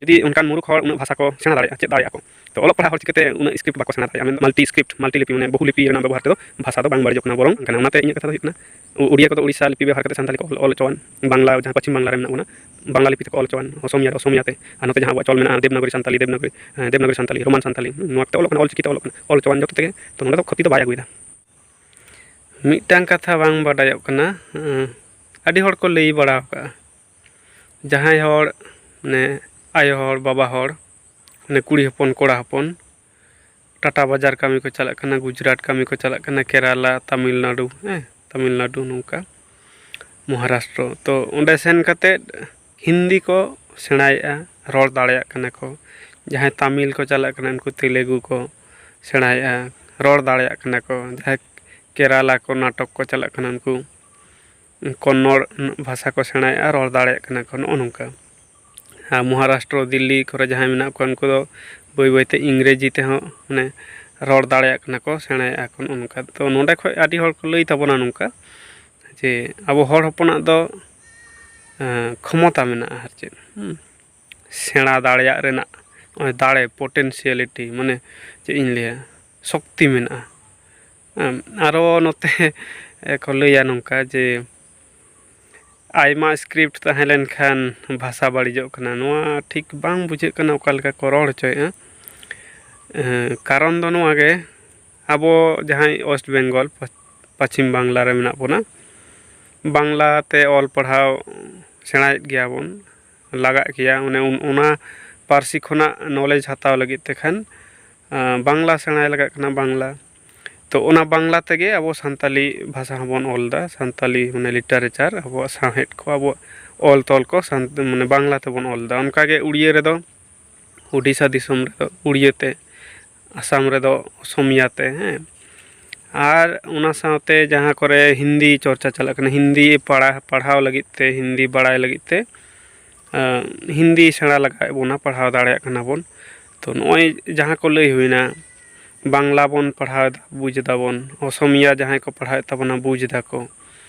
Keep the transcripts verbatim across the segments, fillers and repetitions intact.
ᱡᱩᱫᱤ ᱚᱱᱠᱟᱱ ᱢᱩᱨᱩᱠᱷ ᱦᱚᱲ ᱩᱱᱟᱹᱜ ᱵᱷᱟᱥᱟ ᱠᱚ ᱥᱮᱬᱟ ᱫᱟᱲᱮᱭᱟᱜᱼᱟ, ᱪᱮᱫ ᱫᱟᱲᱮᱭᱟᱜᱼᱟ ᱠᱚ, ᱛᱚ ᱚᱞᱚᱜ ᱯᱟᱲᱦᱟᱜ ᱦᱚᱲ ᱪᱤᱠᱟᱹᱛᱮ ᱩᱱᱟᱹᱜ ᱥᱠᱨᱤᱯᱴ ᱵᱟᱠᱚ ᱥᱮᱬᱟ ᱫᱟᱲᱮᱭᱟᱜᱼᱟ? ᱢᱮᱱᱫᱚ ᱢᱟᱞᱴᱤ ᱥᱠᱨᱤᱯᱴ, ᱢᱟᱞᱴᱤ ᱞᱤᱯᱤ, ᱢᱟᱱᱮ ᱵᱚᱦᱩ ᱞᱤᱯᱤ ᱨᱮᱱᱟᱜ ᱵᱮᱵᱚᱦᱟᱨ ᱛᱮᱫᱚ ᱵᱷᱟᱥᱟ ᱫᱚ ᱵᱟᱝ ᱵᱟᱹᱲᱤᱡᱚᱜ ᱠᱟᱱᱟ, ᱵᱚᱨᱚᱝ ᱠᱟᱱᱟ᱾ ᱚᱱᱟᱛᱮ ᱤᱧᱟᱹᱜ ᱠᱟᱛᱷᱟ ᱫᱚ ᱦᱩᱭᱩᱜ ᱠᱟᱱᱟ, ᱩ-, ᱩᱲᱤᱭᱟ ᱠᱚᱫᱚ ᱩᱲᱤᱥᱥᱟ ᱞᱤᱯᱤ ᱵᱮᱵᱚᱦᱟᱨ ᱠᱟᱛᱮ ᱥᱟᱱᱛᱟᱞᱤ ᱠᱚ ᱚᱞ, ᱚᱞ ᱦᱚᱪᱚᱣᱟᱱ, ᱵᱟᱝᱞᱟ ᱡᱟᱦᱟᱸ ᱯᱚᱪᱷᱤᱢ ᱵᱟᱝᱞᱟ ᱨᱮ ᱢᱮᱱᱟᱜ ᱵᱚᱱᱟ, ᱵᱟᱝᱞᱟ ᱞᱤᱯᱤ ᱛᱮᱠᱚ ᱚᱞ ᱦᱚᱪᱚᱣᱟᱱ, ᱚᱥᱚᱢᱤᱭᱟ ᱨᱮ ᱚᱥᱚᱢᱤᱭᱟ ᱛᱮ, ᱟᱨ ᱱᱚᱛᱮ ᱡᱟᱦᱟᱸ ᱟᱵᱚᱣᱟᱜ ᱪᱚᱞ ᱢᱮᱱᱟᱜᱼᱟ, ᱫᱮᱵᱽᱱᱟᱜᱚᱨᱤ ᱥᱟᱱᱛᱟᱞᱤ, ᱫᱮᱵᱽᱱᱟᱜᱚᱨᱤ, ᱦᱮᱸ, ᱫᱮᱵᱽᱱᱟᱜᱚᱨᱤ ᱥᱟᱱᱛᱟᱞᱤ, ᱨᱳᱢᱟᱱ ᱥᱟᱱᱛᱟᱞᱤ, ᱱᱚᱣᱟ ᱠᱚᱛᱮ ᱚᱞᱚᱜ ᱠᱟᱱᱟ, ᱚᱞ ᱪᱤᱠᱤ ᱛᱮ ᱚᱞᱚᱜ ᱠᱟᱱᱟ, ᱚᱞ ᱦᱚᱪᱚᱣᱟᱱ ᱡᱚᱛᱚ ᱛᱮᱜᱮ᱾ ᱛᱚ ᱱᱚᱸᱰᱮ ᱫᱚ ᱠᱷᱚᱛᱤ ᱫᱚ ᱵᱟᱭ ᱟᱹᱜᱩᱭᱮᱫᱟ᱾ ᱢᱤᱫᱴᱟᱝ ᱠᱟᱛᱷᱟ ᱵᱟᱝ ᱵᱟᱰᱟᱭᱚᱜ ᱠᱟᱱᱟ, ᱮᱸ, ᱟᱹᱰᱤ ᱦᱚᱲ ᱠᱚ ᱞᱟᱹᱭ ᱵᱟᱲᱟ ᱟᱠᱟᱫᱼᱟ, ᱡᱟᱦᱟᱸᱭ ᱦᱚᱲ, ᱢᱟᱱᱮ, ᱟᱭᱳ ᱦᱚᱲ, ᱵᱟᱵᱟ ᱦᱚᱲ, ᱢᱟᱱᱮ, ᱠᱩᱲᱤ ᱦᱚᱯᱚᱱ, ᱠᱚᱲᱟ ᱦᱚᱯᱚᱱ, ᱴᱟᱴᱟ ᱵᱟᱡᱟᱨ ᱠᱟᱹᱢᱤ ᱠᱚ ᱪᱟᱞᱟᱜ ᱠᱟᱱᱟ, ᱜᱩᱡᱽᱨᱟᱴ ᱠᱟᱹᱢᱤ ᱠᱚ ᱪᱟᱞᱟᱜ ᱠᱟᱱᱟ, ᱠᱮᱨᱟᱞᱟ, ᱛᱟᱢᱤᱞᱱᱟᱲᱩ, ᱦᱮᱸ, ᱛᱟᱢᱤᱞᱱᱟᱲᱩ ᱱᱚᱝᱠᱟ, ᱢᱚᱦᱟᱨᱟᱥᱴᱨᱚ᱾ ᱛᱚ ᱚᱸᱰᱮ ᱥᱮᱱ ᱠᱟᱛᱮᱫ ᱦᱤᱱᱫᱤ ᱠᱚ ᱥᱮᱬᱟᱭᱮᱫᱼᱟ, ᱨᱚᱲ ᱫᱟᱲᱮᱭᱟᱜ ᱠᱟᱱᱟ ᱠᱚ᱾ ᱡᱟᱦᱟᱸᱭ ᱛᱟᱢᱤᱞ ᱠᱚ ᱪᱟᱞᱟᱜ ᱠᱟᱱᱟ, ᱩᱱᱠᱩ ᱛᱮᱞᱮᱜᱩ ᱠᱚ ᱥᱮᱬᱟᱭᱮᱫᱼᱟ, ᱨᱚᱲ ᱫᱟᱲᱮᱭᱟᱜ ᱠᱟᱱᱟ ᱠᱚ᱾ ᱡᱟᱦᱟᱸᱭ ᱠᱮᱨᱟᱞᱟ, ᱠᱚᱨᱱᱟᱴᱚᱠ ᱠᱚ ᱪᱟᱞᱟᱜ ᱠᱟᱱᱟ, ᱩᱱᱠᱩ ᱠᱚᱱᱱᱚᱲ ᱵᱷᱟᱥᱟ ᱠᱚ ᱥᱮᱬᱟᱭᱮᱫᱼᱟ, ᱨᱚᱲ ᱫᱟᱲᱮᱭᱟᱜ ᱠᱟᱱᱟ ᱠᱚ, ᱱᱚᱜᱼᱚ ᱱᱚᱝᱠᱟ᱾ ᱟᱨ ᱢᱚᱦᱟᱨᱟᱥᱴᱨᱚ, ᱫᱤᱞᱞᱤ ᱠᱚᱨᱮ ᱡᱟᱦᱟᱸᱭ ᱢᱮᱱᱟᱜ ᱠᱚᱣᱟ, ᱩᱱᱠᱩ ᱫᱚ ᱵᱟᱹᱭ ᱵᱟᱹᱭᱛᱮ ᱤᱝᱨᱮᱡᱤ ᱛᱮᱦᱚᱸ, ᱢᱟᱱᱮ, ᱨᱚᱲ ᱫᱟᱲᱮᱭᱟᱜ ᱠᱟᱱᱟ ᱠᱚ, ᱥᱮᱬᱟᱭᱮᱫᱼᱟ ᱠᱚ, ᱱᱚᱜᱼᱚ ᱱᱚᱝᱠᱟ᱾ ᱛᱚ ᱱᱚᱸᱰᱮ ᱠᱷᱚᱱ ᱟᱹᱰᱤ ᱦᱚᱲ ᱠᱚ ᱞᱟᱹᱭ ᱛᱟᱵᱚᱱᱟ ᱱᱚᱝᱠᱟ ᱡᱮ ᱟᱵᱚ ᱦᱚᱲ ᱦᱚᱯᱚᱱᱟᱜ ᱫᱚ, ᱮᱸ, ᱠᱷᱚᱢᱚᱛᱟ ᱢᱮᱱᱟᱜᱼᱟ ᱟᱨ ᱪᱮᱫ, ᱦᱩᱸ, ᱥᱮᱬᱟ ᱫᱟᱲᱮᱭᱟᱜ ᱨᱮᱱᱟᱜ ᱱᱚᱜᱼᱚᱭ ᱫᱟᱲᱮ, ᱯᱚᱴᱮᱱᱥᱤᱭᱟᱞᱤᱴᱤ, ᱢᱟᱱᱮ, ᱪᱮᱫ ᱤᱧ ᱞᱟᱹᱭᱟ, ᱥᱚᱠᱛᱤ ᱢᱮᱱᱟᱜᱼᱟ᱾ ᱮᱸ, ᱟᱨᱚ ᱱᱚᱛᱮ ᱠᱚ ᱞᱟᱹᱭᱟ ᱱᱚᱝᱠᱟ ᱡᱮ ᱟᱭᱢᱟ ᱥᱠᱨᱤᱯᱴ ᱛᱟᱦᱮᱸ ᱞᱮᱱᱠᱷᱟᱱ ᱵᱷᱟᱥᱟ ᱵᱟᱹᱲᱤᱡᱚᱜ ᱠᱟᱱᱟ᱾ ᱱᱚᱣᱟ ᱴᱷᱤᱠ ᱵᱟᱝ ᱵᱩᱡᱷᱟᱹᱜ ᱠᱟᱱᱟ, ᱚᱠᱟ ᱞᱮᱠᱟ ᱠᱚ ᱨᱚᱲ ᱦᱚᱪᱚᱭᱮᱫᱼᱟ᱾ ᱮᱸ, ᱠᱟᱨᱚᱱ ᱫᱚ ᱱᱚᱣᱟ ᱜᱮ, ᱟᱵᱚ ᱡᱟᱦᱟᱸᱭ ᱳᱭᱮᱥᱴ ᱵᱮᱝᱜᱚᱞ, ᱯᱚᱪᱷᱤᱢ ᱵᱟᱝᱞᱟ ᱨᱮ ᱢᱮᱱᱟᱜ ᱵᱚᱱᱟ, ᱵᱟᱝᱞᱟ ᱛᱮ ᱚᱞ ᱯᱟᱲᱦᱟᱣ ᱥᱮᱬᱟᱭᱮᱫ ᱜᱮᱭᱟ ᱵᱚᱱ, ᱞᱟᱜᱟᱜ ᱜᱮᱭᱟ᱾ ᱚᱱᱮ ᱚᱱ-, ᱚᱱᱟ ᱯᱟᱹᱨᱥᱤ ᱠᱷᱚᱱᱟᱜ ᱱᱚᱞᱮᱡᱽ ᱦᱟᱛᱟᱣ ᱞᱟᱹᱜᱤᱫ ᱛᱮ ᱠᱷᱟᱱ, ᱟᱸ, ᱵᱟᱝᱞᱟ ᱥᱮᱬᱟᱭ ᱞᱟᱜᱟᱜ ᱠᱟᱱᱟ, ᱵᱟᱝᱞᱟ᱾ ᱛᱚ ᱚᱱᱟ ᱵᱟᱝᱞᱟ ᱛᱮᱜᱮ ᱟᱵᱚ ᱥᱟᱱᱛᱟᱞᱤ ᱵᱷᱟᱥᱟ ᱦᱚᱸᱵᱚᱱ ᱚᱞ ᱮᱫᱟ, ᱥᱟᱱᱛᱟᱞᱤ, ᱢᱟᱱᱮ, ᱞᱤᱴᱟᱨᱮᱪᱟᱨ, ᱟᱵᱚᱣᱟᱜ ᱥᱟᱶᱦᱮᱫ ᱠᱚ, ᱟᱵᱚᱣᱟᱜ ᱚᱞ ᱛᱚᱞ ᱠᱚ ᱥᱟᱱ-, ᱢᱟᱱᱮ, ᱵᱟᱝᱞᱟ ᱛᱮᱵᱚᱱ ᱚᱞ ᱮᱫᱟ᱾ ᱚᱱᱠᱟᱜᱮ ᱩᱲᱤᱭᱟᱹ ᱨᱮᱫᱚ, ᱳᱰᱤᱥᱟ ᱫᱤᱥᱚᱢ ᱨᱮᱫᱚ ᱩᱲᱤᱭᱟᱹ ᱛᱮ, ᱟᱥᱟᱢ ᱨᱮᱫᱚ ᱚᱥᱚᱢᱤᱭᱟ ᱛᱮ, ᱦᱮᱸ᱾ ᱟᱨ ᱚᱱᱟ ᱥᱟᱶᱛᱮ ᱡᱟᱦᱟᱸ ᱠᱚᱨᱮ ᱦᱤᱱᱫᱤ ᱪᱚᱨᱪᱟ ᱪᱟᱞᱟᱜ ᱠᱟᱱᱟ, ᱦᱤᱱᱫᱤ ᱯᱟᱲᱦᱟ-, ᱯᱟᱲᱦᱟᱣ ᱞᱟᱹᱜᱤᱫ ᱛᱮ, ᱦᱤᱱᱫᱤ ᱵᱟᱲᱟᱭ ᱞᱟᱹᱜᱤᱫ ᱛᱮ, ᱟᱸ, ᱦᱤᱱᱫᱤ ᱥᱮᱬᱟ ᱞᱟᱜᱟᱣᱮᱫ ᱵᱚᱱᱟ, ᱯᱟᱲᱦᱟᱣ ᱫᱟᱲᱮᱭᱟᱜ ᱠᱟᱱᱟ ᱵᱚᱱ᱾ ᱛᱚ ᱱᱚᱜᱼᱚᱭ ᱡᱟᱦᱟᱸ ᱠᱚ ᱞᱟᱹᱭ ᱦᱩᱭᱱᱟ, ᱵᱟᱝᱞᱟ ᱵᱚᱱ ᱯᱟᱲᱦᱟᱣ ᱮᱫᱟ, ᱵᱩᱡᱽ ᱮᱫᱟ ᱵᱚᱱ, ᱚᱥᱚᱢᱤᱭᱟ ᱡᱟᱦᱟᱸᱭ ᱠᱚ ᱯᱟᱲᱦᱟᱣᱮᱫ ᱛᱟᱵᱚᱱᱟ, ᱵᱩᱡᱽ ᱮᱫᱟ ᱠᱚ,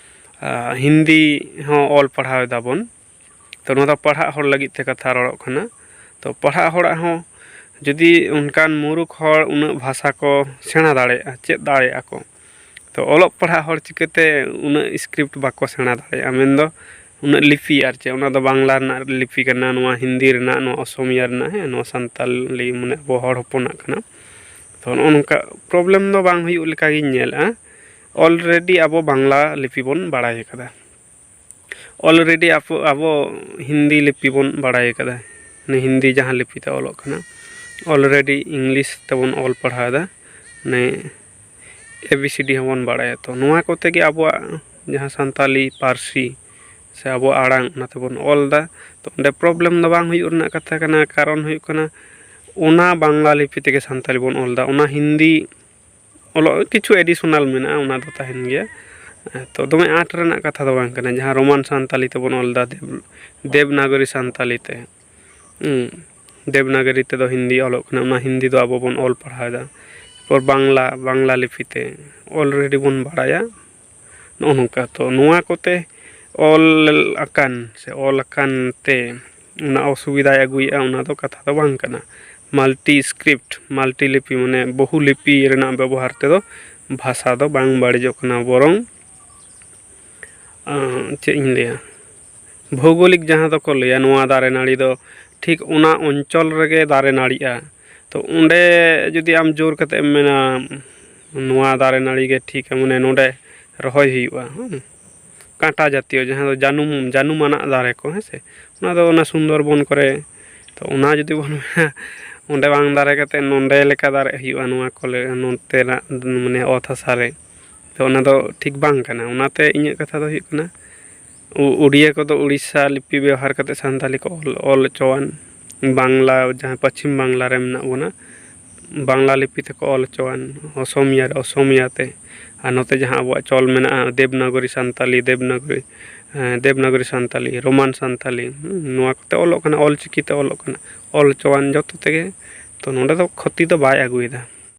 ᱟᱨ ᱦᱤᱱᱫᱤ ᱦᱚᱸ ᱚᱞ ᱯᱟᱲᱦᱟᱣ ᱮᱫᱟ ᱵᱚᱱ᱾ ᱛᱚ ᱱᱚᱣᱟ ᱫᱚ ᱯᱟᱲᱦᱟᱜ ᱦᱚᱲ ᱞᱟᱹᱜᱤᱫ ᱛᱮ ᱠᱟᱛᱷᱟ ᱨᱚᱲᱚᱜ ᱠᱟᱱᱟ᱾ ᱛᱚ ᱯᱟᱲᱦᱟᱜ ᱦᱚᱲᱟᱜ ᱦᱚᱸ ᱡᱩᱫᱤ ᱚᱱᱠᱟᱱ ᱢᱩᱨᱩᱠᱷ ᱦᱚᱲ ᱩᱱᱟᱹᱜ ᱵᱷᱟᱥᱟ ᱠᱚ ᱥᱮᱬᱟ ᱫᱟᱲᱮᱭᱟᱜᱼᱟ, ᱪᱮᱫ ᱫᱟᱲᱮᱭᱟᱜᱼᱟ ᱠᱚ, ᱛᱚ ᱚᱞᱚᱜ ᱯᱟᱲᱦᱟᱜ ᱦᱚᱲ ᱪᱤᱠᱟᱹᱛᱮ ᱩᱱᱟᱹᱜ ᱥᱠᱨᱤᱯᱴ ᱵᱟᱠᱚ ᱥᱮᱬᱟ ᱫᱟᱲᱮᱭᱟᱜᱼᱟ? ᱢᱮᱱᱫᱚ ᱩᱱᱟᱹᱜ ᱞᱤᱯᱤ, ᱟᱨ ᱪᱮᱫ, ᱚᱱᱟ ᱫᱚ ᱵᱟᱝᱞᱟ ᱨᱮᱱᱟᱜ ᱞᱤᱯᱤ ᱠᱟᱱᱟ, ᱱᱚᱣᱟ ᱦᱤᱱᱫᱤ ᱨᱮᱱᱟᱜ, ᱱᱚᱣᱟ ᱚᱥᱚᱢᱤᱭᱟ ᱨᱮᱱᱟᱜ, ᱦᱮᱸ, ᱱᱚᱣᱟ ᱥᱟᱱᱛᱟᱞᱤ, ᱢᱟᱱᱮ ᱟᱵᱚ ᱦᱚᱲ ᱦᱚᱯᱚᱱᱟᱜ ᱠᱟᱱᱟ᱾ ᱛᱚ ᱱᱚᱜᱼᱚ ᱱᱚᱝᱠᱟ ᱯᱨᱚᱵᱞᱮᱢ ᱫᱚ ᱵᱟᱝ ᱦᱩᱭᱩᱜ ᱞᱮᱠᱟᱜᱤᱧ ᱧᱮᱞᱮᱫᱼᱟ᱾ ᱚᱞᱨᱮᱰᱤ ᱟᱵᱚ ᱵᱟᱝᱞᱟ ᱞᱤᱯᱤ ᱵᱚᱱ ᱵᱟᱲᱟᱭ ᱟᱠᱟᱫᱟ, ᱚᱞᱨᱮᱰᱤ ᱟᱵᱚ, ᱟᱵᱚ ᱦᱤᱱᱫᱤ ᱞᱤᱯᱤ ᱵᱚᱱ ᱵᱟᱲᱟᱭ ᱟᱠᱟᱫᱟ, ᱢᱟᱱᱮ ᱦᱤᱱᱫᱤ ᱡᱟᱦᱟᱸ ᱞᱤᱯᱤ ᱛᱮ ᱚᱞᱚᱜ ᱠᱟᱱᱟ, ᱚᱞᱨᱮᱰᱤ ᱤᱝᱞᱤᱥ ᱛᱮᱵᱚᱱ ᱚᱞ ᱯᱟᱲᱦᱟᱣ ᱮᱫᱟ, ᱢᱟᱱᱮ ᱮ ᱵᱤ ᱥᱤ ᱰᱤ ᱦᱚᱸᱵᱚᱱ ᱵᱟᱲᱟᱭᱟ᱾ ᱛᱚ ᱱᱚᱣᱟ ᱠᱚᱛᱮ ᱜᱮ ᱟᱵᱚᱣᱟᱜ ᱡᱟᱦᱟᱸ ᱥᱟᱱᱛᱟᱞᱤ ᱯᱟᱹᱨᱥᱤ ᱥᱮ ᱟᱵᱚᱣᱟᱜ ᱟᱲᱟᱝ, ᱚᱱᱟ ᱛᱮᱵᱚᱱ ᱚᱞ ᱮᱫᱟ᱾ ᱛᱚ ᱚᱸᱰᱮ ᱯᱨᱚᱵᱞᱮᱢ ᱫᱚ ᱵᱟᱝ ᱦᱩᱭᱩᱜ ᱨᱮᱱᱟᱜ ᱠᱟᱛᱷᱟ ᱠᱟᱱᱟ, ᱠᱟᱨᱚᱱ ᱦᱩᱭᱩᱜ ᱠᱟᱱᱟ ᱚᱱᱟ ᱵᱟᱝᱞᱟ ᱞᱤᱯᱤ ᱛᱮᱜᱮ ᱥᱟᱱᱛᱟᱞᱤ ᱵᱚᱱ ᱚᱞ ᱮᱫᱟ, ᱚᱱᱟ ᱦᱤᱱᱫᱤ ᱚᱞᱚᱜ ᱠᱤᱪᱷᱩ ᱮᱰᱤᱥᱚᱱᱟᱞ ᱢᱮᱱᱟᱜᱼᱟ, ᱚᱱᱟ ᱫᱚ ᱛᱟᱦᱮᱱ ᱜᱮᱭᱟ᱾ ᱛᱚ ᱫᱚᱢᱮ ᱟᱸᱴ ᱨᱮᱱᱟᱜ ᱠᱟᱛᱷᱟ ᱫᱚ ᱵᱟᱝ ᱠᱟᱱᱟ᱾ ᱡᱟᱦᱟᱸ ᱨᱳᱢᱟᱱ ᱥᱟᱱᱛᱟᱞᱤ ᱛᱮᱵᱚᱱ ᱚᱞ ᱮᱫᱟ, ᱫᱮᱵᱽ-, ᱫᱮᱵᱽᱱᱟᱜᱚᱨᱤ ᱥᱟᱱᱛᱟᱞᱤ ᱛᱮ, ᱦᱩᱸ, ᱫᱮᱵᱽᱱᱟᱜᱚᱨᱤ ᱛᱮᱫᱚ ᱦᱤᱱᱫᱤ ᱚᱞᱚᱜ ᱠᱟᱱᱟ, ᱚᱱᱟ ᱦᱤᱱᱫᱤ ᱫᱚ ᱟᱵᱚ ᱵᱚᱱ ᱚᱞ ᱯᱟᱲᱦᱟᱣ ᱮᱫᱟ᱾ ᱮᱨᱯᱚᱨ ᱵᱟᱝᱞᱟ, ᱵᱟᱝᱞᱟ ᱞᱤᱯᱤ ᱛᱮ ᱚᱞᱨᱮᱰᱤ ᱵᱚᱱ ᱵᱟᱲᱟᱭᱟ᱾ ᱱᱚᱜᱼᱚ ᱱᱚᱝᱠᱟ᱾ ᱛᱚ ᱱᱚᱣᱟ ᱠᱚᱛᱮ ᱚᱞ ᱟᱠᱟᱱ ᱥᱮ ᱚᱞ ᱟᱠᱟᱱ ᱛᱮ ᱚᱱᱟ ᱚᱥᱩᱵᱤᱫᱷᱟᱭ ᱟᱹᱜᱩᱭᱮᱫᱼᱟ, ᱚᱱᱟ ᱫᱚ ᱠᱟᱛᱷᱟ ᱫᱚ ᱵᱟᱝ ᱠᱟᱱᱟ᱾ ᱢᱟᱞᱴᱤ ᱥᱠᱨᱤᱯᱴ, ᱢᱟᱞᱴᱤ ᱞᱤᱯᱤ, ᱢᱟᱱᱮ ᱵᱚᱦᱩ ᱞᱤᱯᱤ ᱨᱮᱱᱟᱜ ᱵᱮᱵᱚᱦᱟᱨ ᱛᱮᱫᱚ ᱵᱷᱟᱥᱟ ᱫᱚ ᱵᱟᱝ ᱵᱟᱹᱲᱤᱡᱚᱜ ᱠᱟᱱᱟ, ᱵᱚᱨᱚᱝ, ᱟᱸ, ᱪᱮᱫ ᱤᱧ ᱞᱟᱹᱭᱟ, ᱵᱷᱳᱜᱳᱞᱤᱠ ᱡᱟᱦᱟᱸ ᱫᱚᱠᱚ ᱞᱟᱹᱭᱟ, ᱱᱚᱣᱟ ᱫᱟᱨᱮ ᱱᱟᱹᱲᱤ ᱫᱚ ᱴᱷᱤᱠ ᱚᱱᱟ ᱚᱧᱪᱚᱞ ᱨᱮᱜᱮ ᱫᱟᱨᱮ ᱱᱟᱹᱲᱤᱜᱼᱟ᱾ ᱛᱚ ᱚᱸᱰᱮ ᱡᱩᱫᱤ ᱟᱢ ᱡᱳᱨ ᱠᱟᱛᱮ ᱮᱢ ᱢᱮᱱᱟ, ᱱᱚᱣᱟ ᱫᱟᱨᱮ ᱱᱟᱹᱲᱤ ᱜᱮ ᱴᱷᱤᱠᱟ, ᱢᱟᱱᱮ ᱱᱚᱰᱮ ᱨᱚᱦᱚᱭ ᱦᱩᱭᱩᱜᱼᱟ, ᱦᱩᱸ, ᱠᱟᱸᱴᱟ ᱡᱟᱛᱤᱭᱚ, ᱡᱟᱦᱟᱸ ᱫᱚ ᱡᱟᱹᱱᱩᱢ, ᱡᱟᱹᱱᱩᱢ ᱟᱱᱟᱜ ᱫᱟᱨᱮ ᱠᱚ, ᱦᱮᱸ ᱥᱮ, ᱚᱱᱟ ᱫᱚ ᱚᱱᱟ ᱥᱩᱱᱫᱚᱨᱵᱚᱱ ᱠᱚᱨᱮ᱾ ᱛᱚ ᱚᱱᱟ ᱡᱩᱫᱤ ᱵᱚᱱ ᱢᱮᱱᱟ, ᱚᱸᱰᱮ ᱵᱟᱝ ᱫᱟᱨᱮ ᱠᱟᱛᱮ ᱱᱚᱸᱰᱮ ᱞᱮᱠᱟ ᱫᱟᱨᱮ ᱦᱩᱭᱩᱜᱼᱟ, ᱱᱚᱣᱟ ᱠᱚᱞᱮ, ᱱᱚᱛᱮᱱᱟᱜ ᱢᱟᱱᱮ ᱚᱛ ᱦᱟᱥᱟ ᱨᱮ, ᱛᱚ ᱚᱱᱟ ᱫᱚ ᱴᱷᱤᱠ ᱵᱟᱝ ᱠᱟᱱᱟ᱾ ᱚᱱᱟᱛᱮ ᱤᱧᱟᱹᱜ ᱠᱟᱛᱷᱟ ᱫᱚ ᱦᱩᱭᱩᱜ ᱠᱟᱱᱟ, ᱩ-, ᱩᱲᱤᱭᱟ ᱠᱚᱫᱚ ᱩᱲᱤᱥᱥᱟ ᱞᱤᱯᱤ ᱵᱮᱣᱦᱟᱨ ᱠᱟᱛᱮ ᱥᱟᱱᱛᱟᱞᱤ ᱠᱚ ᱚᱞ, ᱚᱞ ᱦᱚᱪᱚᱣᱟᱱ, ᱵᱟᱝᱞᱟ, ᱡᱟᱦᱟᱸ ᱯᱚᱪᱷᱤᱢ ᱵᱟᱝᱞᱟ ᱨᱮ ᱢᱮᱱᱟᱜ ᱵᱚᱱᱟ, ᱵᱟᱝᱞᱟ ᱞᱤᱯᱤ ᱛᱮᱠᱚ ᱚᱞ ᱦᱚᱪᱚᱣᱟᱱ, ᱚᱥᱚᱢᱤᱭᱟ ᱨᱮ ᱚᱥᱚᱢᱤᱭᱟ ᱛᱮ, ᱟᱨ ᱱᱚᱛᱮ ᱡᱟᱦᱟᱸ ᱟᱵᱚᱣᱟᱜ ᱪᱚᱞ ᱢᱮᱱᱟᱜᱼᱟ, ᱫᱮᱵᱽᱱᱟᱜᱚᱨᱤ ᱥᱟᱱᱛᱟᱞᱤ, ᱫᱮᱵᱽᱱᱟᱜᱚᱨᱤ, ᱦᱮᱸ, ᱫᱮᱵᱽᱱᱟᱜᱚᱨᱤ ᱥᱟᱱᱛᱟᱞᱤ, ᱨᱳᱢᱟᱱ ᱥᱟᱱᱛᱟᱞᱤ, ᱦᱩᱸ, ᱱᱚᱣᱟ ᱠᱚᱛᱮ ᱚᱞᱚᱜ ᱠᱟᱱᱟ, ᱚᱞ ᱪᱤᱠᱤ ᱛᱮ ᱚᱞᱚᱜ ᱠᱟᱱᱟ, ᱚᱞ ᱦᱚᱪᱚᱣᱟᱱ ᱡᱚᱛᱚ ᱛᱮᱜᱮ᱾ ᱛᱚ ᱱᱚᱸᱰᱮ ᱫᱚ ᱠᱷᱚᱛᱤ ᱫᱚ ᱵᱟᱭ ᱟᱹᱜᱩᱭᱮᱫᱟ᱾